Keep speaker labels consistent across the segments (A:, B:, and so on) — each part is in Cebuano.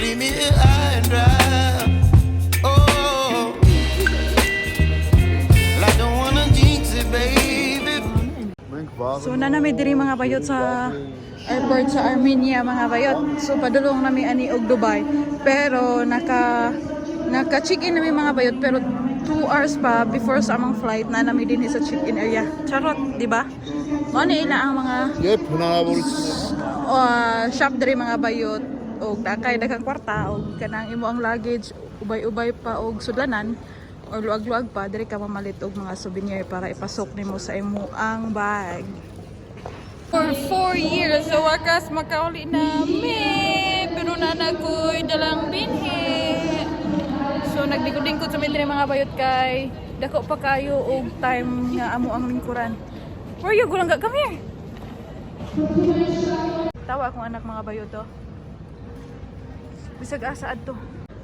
A: Leave me here high and dry. Oh, well, I don't wanna jinx it, baby.
B: So na nami diri, mga bayot, sa airport sa Armenia, mga bayot. So padulong nami ani og Dubai. Pero naka check-in nami, mga bayot, pero 2 hours pa before sa among flight na nami dinhi sa check-in area. Charot, di ba? Mao na ila ang mga
C: Yep, հնարավորություն
B: shop diri, mga bayot, og dakay daghang kwarta og kanang imo ang luggage ubay-ubay pa og sudlanan or luag-luag pa diri ka mamalit og mga souvenir para ipasok nimo sa imo ang bag. For 4 years, sa wakas makauli na mi, pero na ko'y dalang binhi. So nagdingkod-dingkod sa mi diri, mga bayot, kay dako pa kayo og time nga amo ang lingkuran. Where you go lang? Come here. Tawa akong anak, mga bayot, oh. Bisag asa adto.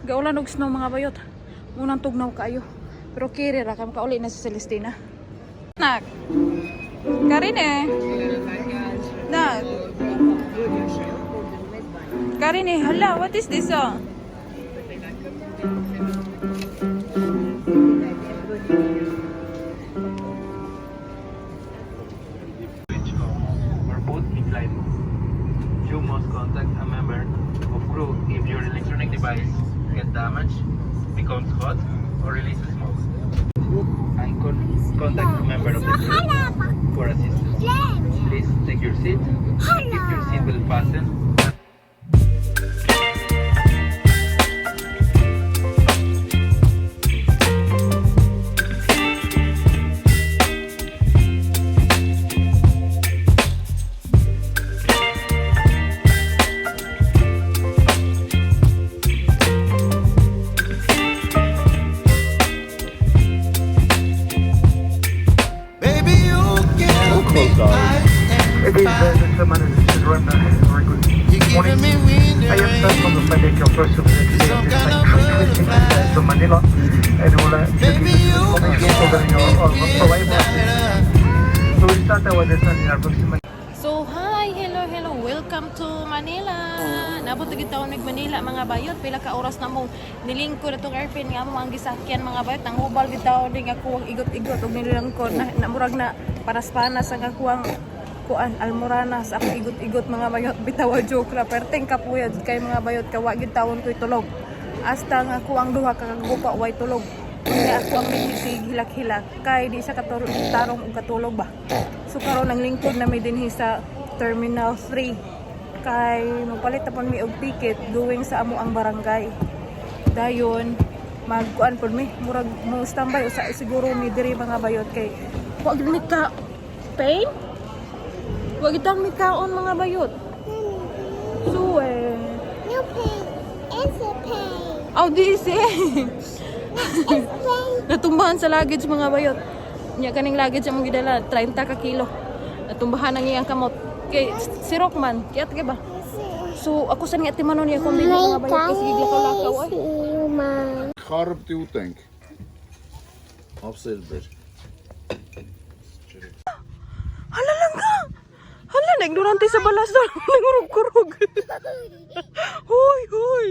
B: Gaulan og snow, mga bayot. Unang tugnaw kayo. Pero kiri ra kam kauli na si Celestina. Nak. Karine. Nak. Karine, hala, what is this, oh?
D: Switch off or put in flight mode. You must contact a member of crew if your electronic device gets damaged, becomes hot, or releases smoke. And contact a member of the crew for assistance. Please take your seat, keep your seatbelt fastened.
A: Baby, you give me ice and
E: Ladies
A: fire.
E: and gentlemen, this is Ron. Very good
A: You're
E: morning.
A: giving me wind
E: I
A: and
E: am Sir from the
A: rain.
E: flight deck of first of the
A: You're some
E: this
A: kind of
E: flight 336
A: butterfly.
E: to Manila and will
A: Baby,
E: give you
A: you
E: information
A: give
E: regarding
A: me
E: your arrival.
A: midnight.
E: So we start our descent in approximately
F: So, hi! Hello, hello! Welcome to Manila! Nabot na taon mig Manila, mga bayot. Pila ka oras na mo nilingkod atong airplane nga mo ang gisakyan, mga bayot. Nang hubal gid taon ding ako ang igot-igot ug nilingkod na murag na panas-panas ang akuang kuan almoranas ako igot-igot, mga bayot. Bitaw, joke ra, perteng kapuya jud kay, mga bayot, kawa gid tawon ko'y tulog. Hasta nga ako ang duha ka kagupa way tulog. Kaya ako ang sig hilak-hilak kay di siya katarong og katulog ba. So karon ang lingkod na may dinhi sa Terminal 3 kay magpalit na pud mi og ticket going sa amo ang barangay. Dayon magkuan pud mi, murag mo standby usa siguro mi diri, mga bayot, kay wa gid mi ka pain. Wa gid mi kaon, mga bayot. So eh
G: No pain. It's a pain.
F: Oh, di si.
G: It's pain.
F: Natumbahan sa luggage, mga bayot. Nya kaning luggage among gidala 30 ka kilo. Natumbahan ang iyang kamot. Kay si Rockman, kaya kay ba? So ako sa nga timanon niya akong bibi, mga bayot, kasi giglakaw-lakaw ay.
G: Human.
C: Խառը պիտի ուտենք։ Ապսեր բեր։
F: Hala lang ka. Hala, na ignorante sa balas doon. Nangurog-kurog. Hoy, hoy.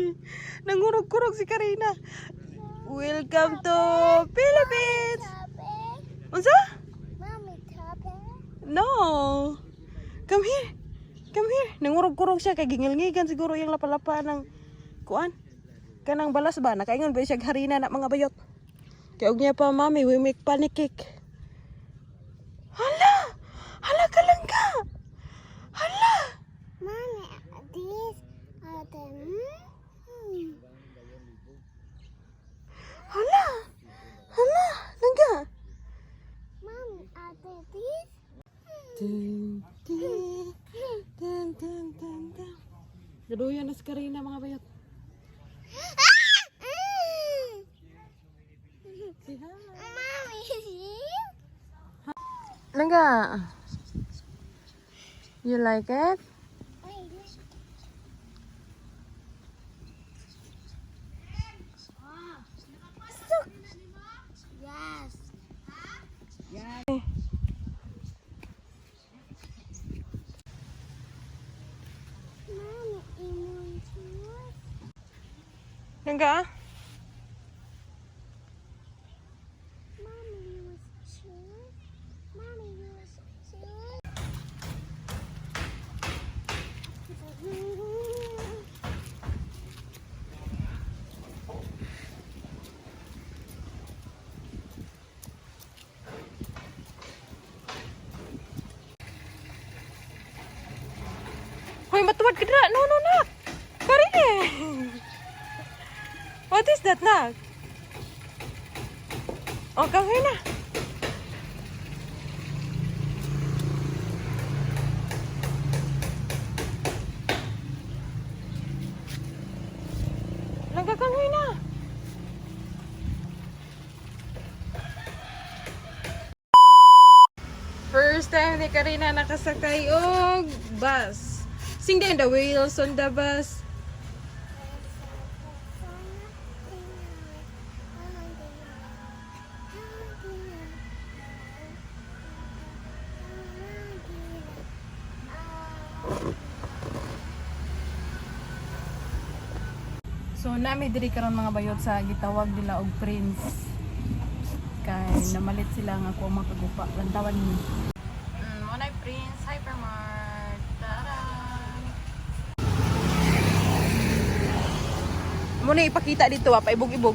F: Nangurog-kurog si Karina. Welcome to Philippines. Unsa?
G: Mommy, top it.
F: No. Come here. Come here. Nangurog-kurog siya kay gingilngigan siguro yung lapa-lapa ng kuan. Kanang balas ba nakaingon ba siya harina na, mga bayot. Kay og niya pa, "Mami, we make pancake." Hala! Hala ka lang ka. Hala!
G: Mommy, these are the.
F: Hala! Hala! Langga!
G: Mommy, are they these?
F: Dun, dun, dun, dun, dun, dun. Gaduyan na si Karina, mga bayot. Say hi.
G: Mommy, see?
F: Langga. You like it?
G: Wait. Yes. Mommy, imong shoes.
F: Langga ah.
G: Mommy, you was shoes. Mommy, you was shoes.
F: Hoy, matuwad ka dira. No, no, nak. Karine. What is that, nak? Oh, come here na. Langga, come here na. First time ni Karina nakasakay og bus. Sing down the wheels on the bus. So nami diri karon mga bayot sa gitawag nila og Prince. Kay namalit sila nga ako ang makagupa. Lantawan ni. Mo na Prince Hypermart. Tara. Mo na ipakita dito ah, paibog-ibog.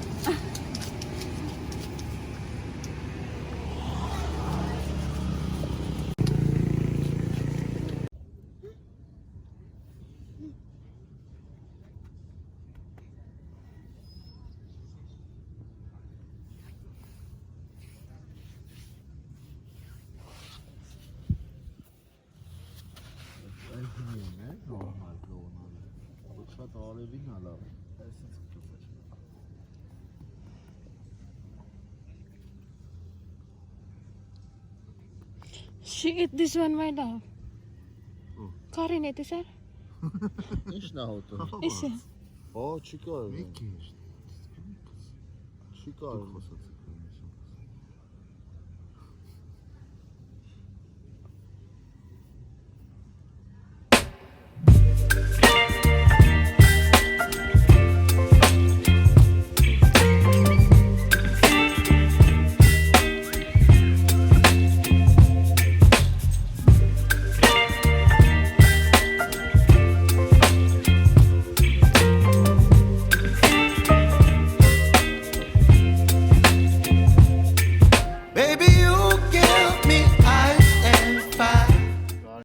F: She eat this one, my love. Karin ito, sir.
C: Ինչ նա հոտը։
F: Isa.
C: Ո, չի կարող։ Չի կարող։